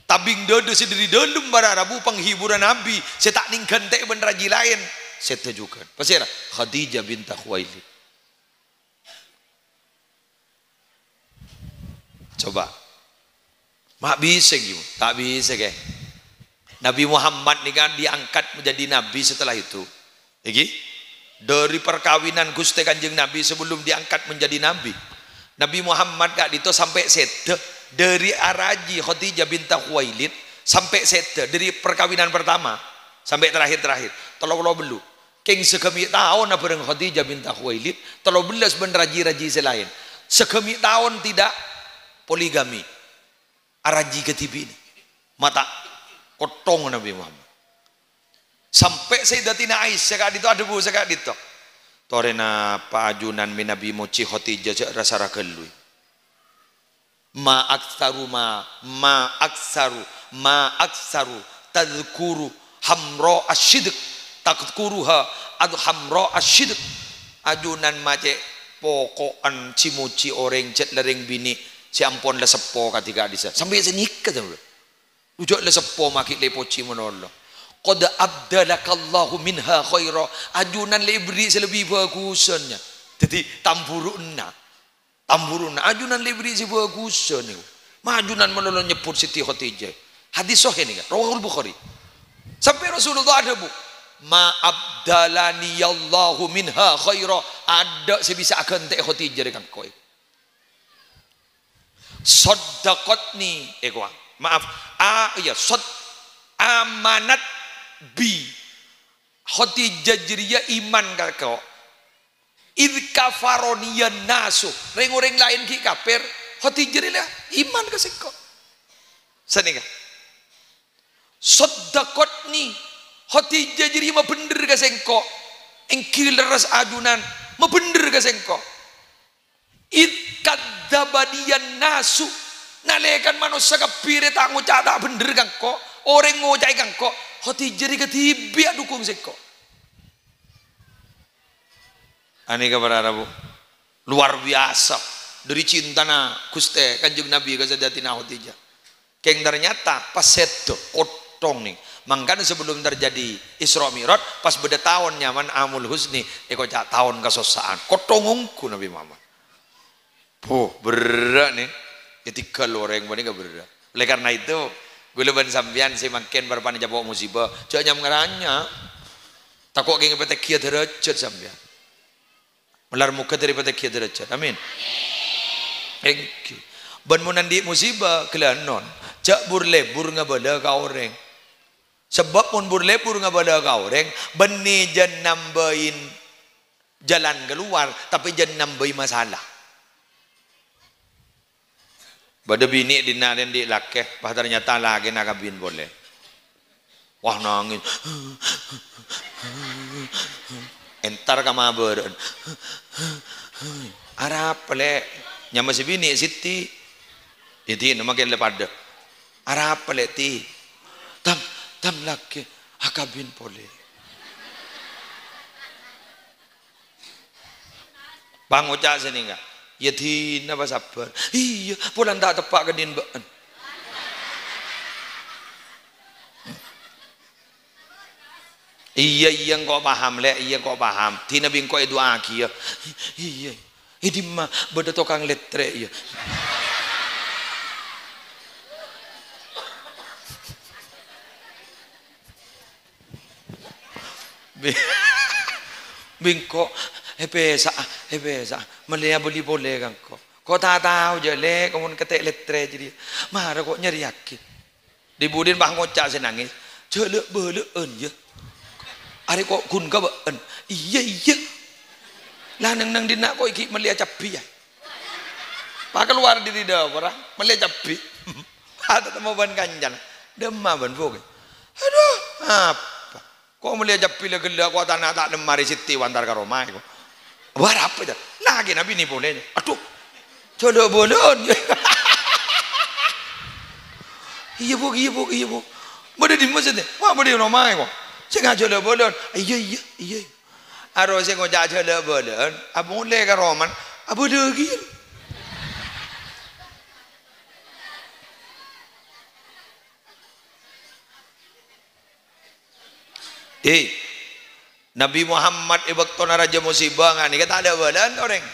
Tabing dâdâ sè dâri dâlem para rabu penghiburan Nabi, sè ta' nèng ghântè'è bân raji laèn, sèdhâ jhughân. Pasèra? Khadijah binta Khuwailid. Coba. Ma' bisa, ghi? Ta' bisa, ghi. Nabi Muhammad nèka diangkat menjadi nabi setelah itu. Èngghi? Dâri perkawinan Ghustè Kanjeng Nabi sebelum diangkat menjadi nabi. Nabi Muhammad ka'dinto sampè' sèdhâ dâri araji Khadijah binta Khuwailid sampè' sèdhâ dâri perkawinan pertama sampè' terakhir-terakhir. Tello polo bâllu'. Kèng saghâmè' taon abhâreng Khadijah binta Khuwailid, tello bellâs bân raji-raji sè laèn. Saghâmè' taon tidak poligami. Araji kadhibi'. Ma' ta' kotthong Nabi Muhammad. Sampè' Sayyidatina Aisyah ka'dinto adhâbu saka'dinto. Torè napa ajunan mè' Nabi mojhi Khadijah jhâ' ra-sara ghâllu. Ma aktsaru ma, ma aktsaru, ma aktsaru tadzkuru hamra asy-syidq, tadzkuruha ad hamra asy-syidq. Ajunan ma' cè' poko'an jhi-mojhi orèng jhât-larèng binè' sè ampon la seppo kadhi ka'dissa'. Sampè' sanèka, sampè'. Jhâ' la seppo ma' ghi' la èpojhi malolo. Qad abdalakallahu minha khaira. Ajunan la èberri' sè lebbi bhâghusân, ya. Dhâddhi, tambhuru'na. Tambhuru'na ajunan la èberri' sè bhâghusân nèko. Ma' ajunan malolo nyebbhut Siti Khadijah. Hadis sahih nèka, rawahul Bukhari. Sampè' Rasulullah adhâbu, "Ma abdalaniyallahu minha khaira." Adâ' sè bisa aghântè'è Khadijah dâri kaangkoy. Shaddaqatni, eh, kowa. Maaf. A, iya, sad-, amanat bi. Khadijah jârèya iman ka engko'. "Idz kafaroniyan nasu." Rèng-orèng laèn ghi' kafir, Khadijah rèya iman ka sèngko'. Sanèka. "Shaddaqatni, Khadijah jârèya mabhendher ka sèngko', èngghi lerres ajunan, mabhendher ka sèngko'." "Idz kadzdzabaniyan nasu, nalèkana manossa kabbhi rè ta' ngoca' ta' bhendher ka engko', orèng ngoca'è ka engko', Khadijah rè kadhibi' adhukung sèngko'." Anèka para rabu, luar biasa dhâri cintana Ghustè Kanjeng Nabi ka Sayyidatina Khadijah. Kèng ternyata pas sèdhâ, kotthong nèng. Mangkana sebelum terjadi Isra Mi'raj, pas bâdâ taon nyamana Amul Huzni, èkoca' taon kasossa'an. Kotthong ongghu Nabi Muhammad. Buh, berrâ' nèng. Ètinggal orèng panèka berrâ'. Oleh karena itu, ghulâ bân sampèyan sè mangkèn bârâmpana ècapo' musibah, jhâ' nyam-ngaranyam. Tako' kèng èpatèngghi dârâjhât sampèyan. Malar moghâ dhâri patèngghi dârâjhât. Amin. Èngghi. Bân mon andi' musibah, ghellânon. Jhâ' bur-lebur ngabâlâ ka orèng. Sabâb mon bur-lebur ngabâlâ ka orèng, bânnè jhân nambâi jalan keluar, tapè jhân nambâi masalah. Bâdâ binè' dinna' rèya andi' lakè, pas ternyata lakèna kabin polè. Wah, nangès. Entar ka mabârâ'ân. "Arapa, Lè'?" Nyama sè binè', Siti. Èdina mangkèn la padâ. "Arapa, Lè', Ti?" "Tam, tam lakè akabin polè." Pangoca' sè nèngghâ, "Iyâ dina, pasabbhâr." "Iyâ, polana ta' teppa' ka dinna bâ'ân." "Iyâ, iyâ, engko' paham, Lè'. Iyâ, engko' paham. Dina bi' engko' èdu'aaghi, yâ." "Iyâ. È dimma?" "Bâdâ tokang lèstrè', iyâ." Bi-, bi' engko' èpèsa'a, èpèsa'a. Mellèya bâli polè ka engko'. Ko' ta' tao, jâ, Lè', ko' mon kètè' lèstrè' jârèya. Mara ko' nyarèyaghi. Dhi-budhina pas ngoca' sè nangès, "Jhâ' la'-bâla'ân, yâ. Arè ko' ghun ka bâ'ân." "Iyâ, iyâ." La neng-neng dinna' ko' ghi' mellèya cabbhi, yâ. Pas kalowar dhâri dâpor, mellè cabbhi. Pas tatemmo bân kancana. "Dimma bâ'ân, Bu'?" "Adhu, apa? Ko' mellèya cabbhi la ghellâ', ko' tana ta' nemma rè Siti èantar ka roma, ko'." "Wah, arapa, jâ?" "Lakèna binè' polè." "Adhu, jhâ' la'-bâla'ân." "Iyâ, Bu', iyâ, Bu', iyâ, Bu'." "Bâdâ dimma, Siti?" "Wah, bâdâ è roma, ko'." "Sènga' jhâ' la'-bâla'ân." "Iyâ, iyâ, iyâ." Arè sè ngoca' jhâ' la'-bâla'ân, amolè ka romana, abâlâaghi. Eh, Nabi Muhammad è bâktona rajâ musibah nga' nèka ta' la'-bâla'ân orèng.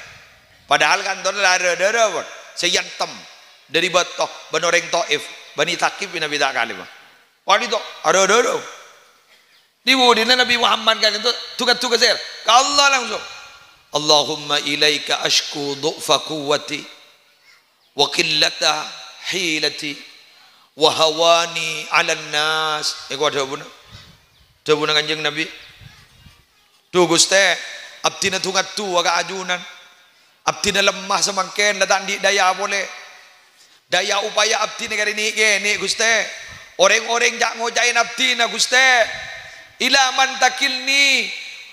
Padahal kantorra la dâ-, dâ-, dâ-, sè èantem dhâri bâto bân orèng Taif, Bani Thaqif, Nabi ta' kalèma. Wali to, adhu, adhu, adhu. Dhi-budhina Nabi Muhammad ka'dinto, tu-, tu-, ka sèra, ka Allah langsung. "Allahumma ilaika asyku du'fa quwwati, wa qillata hilati, wa hawani 'alan nas." Èko dhâbuna. Dhâbuna Kanjeng Nabi. "Dhu, Ghustè, abdhina dhungadhu ka ajunan. Abdhina lemma samangkèn, la ta' andi' dâjâ polè. Dâjâ upaya abdhina karè nè'-kènè', Ghustè. Orèng-orèng jhâ' ngoca'è abdhina, Ghustè. Ila man takilni,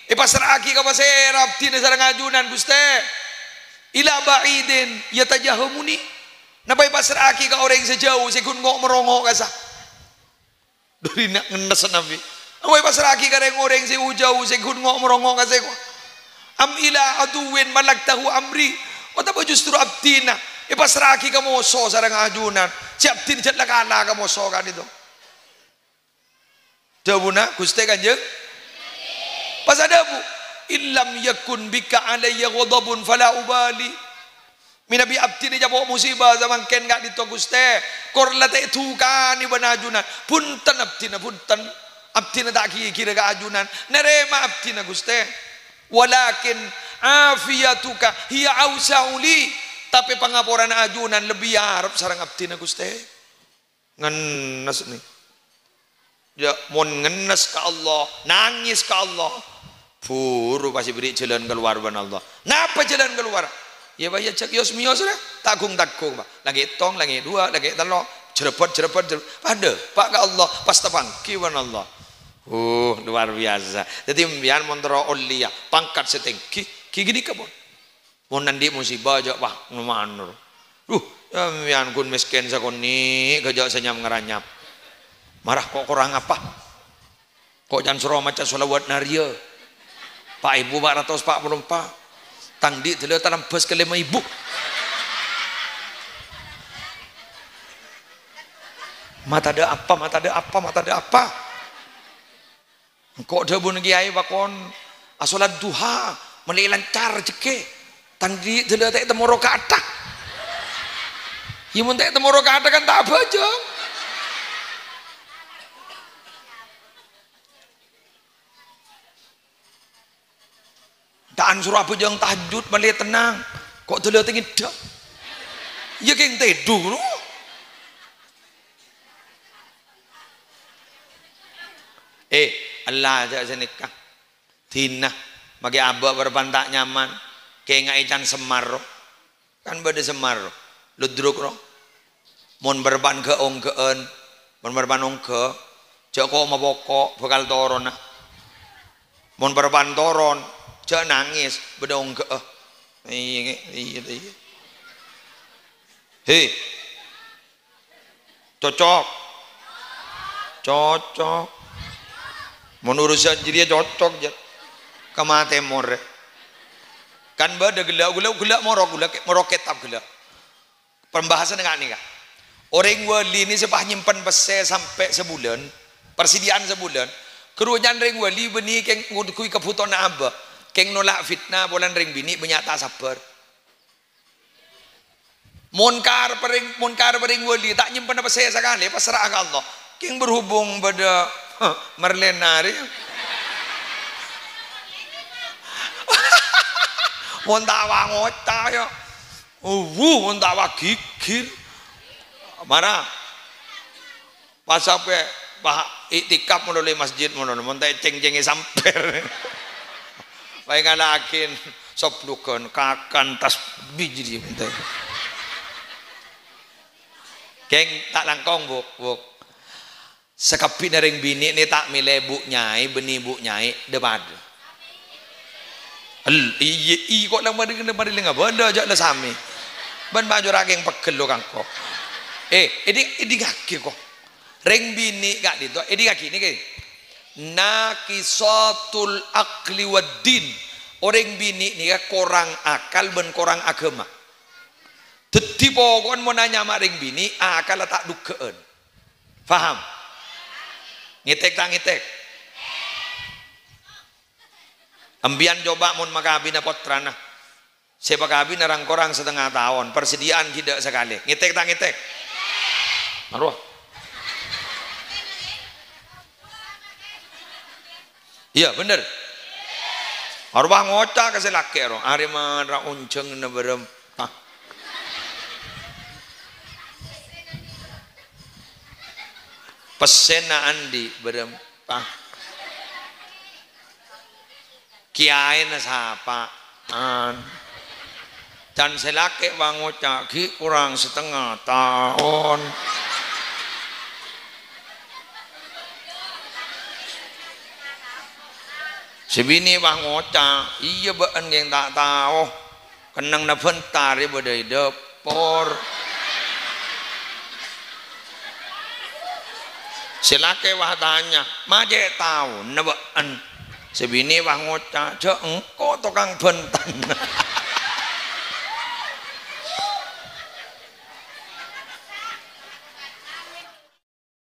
èpassra'aghi ka pasèra abdhina sareng ajunan, Ghustè? Ila ba'idin yatajahamuni, napa èpassra'aghi ka orèng sè jhâu, sè ghun ngo'-morongo' kassa'?" Dhâri na-, ngennes Nabi. Apa èpassra'aghi ka rèng-orèng sè jhâu, sè ghun ngo'-morongo' kassa' ko'? "Am ila aduwwin malaktahu amri?" Otabâ justru abdhina èpassra'aghi ka moso sareng ajunan, sè abdhina jhât la kala ka moso ka'dinto. Dhâbuna Ghustè Kanjeng, pas adhâbu, "Illam yakun bika alayya ghadabun fala ubali." Mènabi abdhina ècapo' musibah samangkèn ka'dinto, Ghustè, kor la ta' èdukanè bân ajunan. Bhunten abdhina, bhunten. Abdhina ta' ghighira ka ajunan. Narèma abdhina, Ghustè. Walakin afiyatuka hiya awsa'u li. Tapè pangaporana ajunan lebbi arep sareng abdhina, Ghustè. Ngennes, nè. Yâ, mon ngennes ka Allah, nangès ka Allah, buru pas èberri' jhâlân kalowar bân Allah. Napa jhâlân kalowar? Yâ, Pa', yâ, jhâ' yos-mèyos, rè. Tanggung-tanggung, Pa'. Langngè' tong, langngè' duwâ', langngè' tello'. Jerebbhât, jerebbhât, jerebbhât. Padâ, pa' ka Allah, pas tapangghi bân Allah. Uh, luar biasa. Dhâddhi, sampèyan mon terro ollèya pangkat sè tèngghi, ghi ghânèka, pon. Mon andi' musibah, jhâ' pa' ngomanor. Duh, sampèyan ghun mèskèn sakonè', ghâjâ' sè nyam-ngaranyap. Mara ko-, korang apa? Ko' can soro maca shalawat nariyah. Pa' èbu pa' ratos pa' polo empa'. Tang dhi' dâlâ talambâs ka lèma èbu. Ma' tadâ' apa, ma' tadâ' apa, ma' tadâ' apa. Engko' dhâbuna kèyaè pakon asolat duha, mèlè lancar jhekkè. Tang dhi' dâlâ ta' ètemmo roka'atta. Iyâ, mon ta' ètemmo roka'atta kan ta' abhâjâng. Ta'an soro abhâjâng tahajjud, malè tennang. Ko' dâlâ tèngèdhâ. Iyâ, kèng tèdung, no. Eh, ella jhâ' sanèka. Dina, makè abâ' bârâmpan ta' nyaman. Kèngaè can semmar, ro. Kan bâdâ semmar, ro. Ludruk, ro. Mon bârâmpan ghâ-ongghâ'ân, mon bârâmpan ongghâ', jhâ' ko' mapoko', bhâkal toronna. Mon bârâmpan toron, jhâ' nangès, bâdâ ongghâ'â. Iyâ, iyâ, iyâ. He. Cocok. Cocok. Mon urusan jârèya cocok, jhâ'. Ka matè morè. Kan bâdâ ghellâ', ghellâ', ghellâ' moro, ghellâ', moro kètab ghellâ'. Pembahasan ka'nèka. Orèng wali nè sè pas nyimpen pèssè sampè' sabulân, parsidhiyâ'ân sabulân, ghâruwâ'ân rèng wali bânnè kèng ngodhuwi kabhutowanna abâ', kèng nolak fitnah polana rèng binè' bânnya' ta' sabbhâr. Mon karep rèng, mon karep rèng wali ta' nyimpenna pèssè sakalè, pasra'a ka Allah. Kèng berhubung bâdâ, marlèna rè. Mon ta' wa ngoca', yâ. Uwuh, mon ta' wa ghighir. Mara. Pas sampè', pas iktikaf mon ollè masjid mon, mon ta' ècèng-cèngè sampèr. Paèngalaghin soblugân, kakan, tasbih jârèya mon ta'. Kèng ta' langkong, Bu', Bu'. Sakabbhina rèng binè' nè ta' mèlè bu' nyaè, bânnè bu' nyaè, dâ-padâ. El-, iyâ, i-, ko' la marè, marè lènga bâdâ, jhâ' la samè. Bân majora kèng pegghel lo kangko. Eh, èdhing-, èdhingngaghi ko. Rèng binè' ka'dinto, èdhingngaghi nèkè. Naqisatul aqli wad din. Orèng binè' nèka korang akal bân korang aghâma. Dhâddhi poko'en mon anyama rèng binè', akalla ta' dhugghâ'ân. Paham? Ngètèk ta' ngètèk? Empèyan coba mon makabina pottrana. Sè pakabina rang-korang satengnga taon, parsidhiyâ'ân ghi' dâ' sakalè. Ngètèk ta' ngètèk? Arowa. Iyâ, bhender. Arowa ngoca' ka sè lakè', ro. Arè mara onjhângnga bârâmpa. Pèssèna andi' bârâmpa. Kèyaèna sapa'an. Can sè lakè' wa ngoca' ghi' korang satengnga taon. Sè binè' wa ngoca', "Iyâ bâ'ân kèng ta' tao. Kennengnganna bhântar è bâdâ è dâpor." Sè lakè' wa tanya, "Ma' cè' taona bâ'ân?" Sè binè' wa ngoca', "Jhâ' engko' tokang bhântan."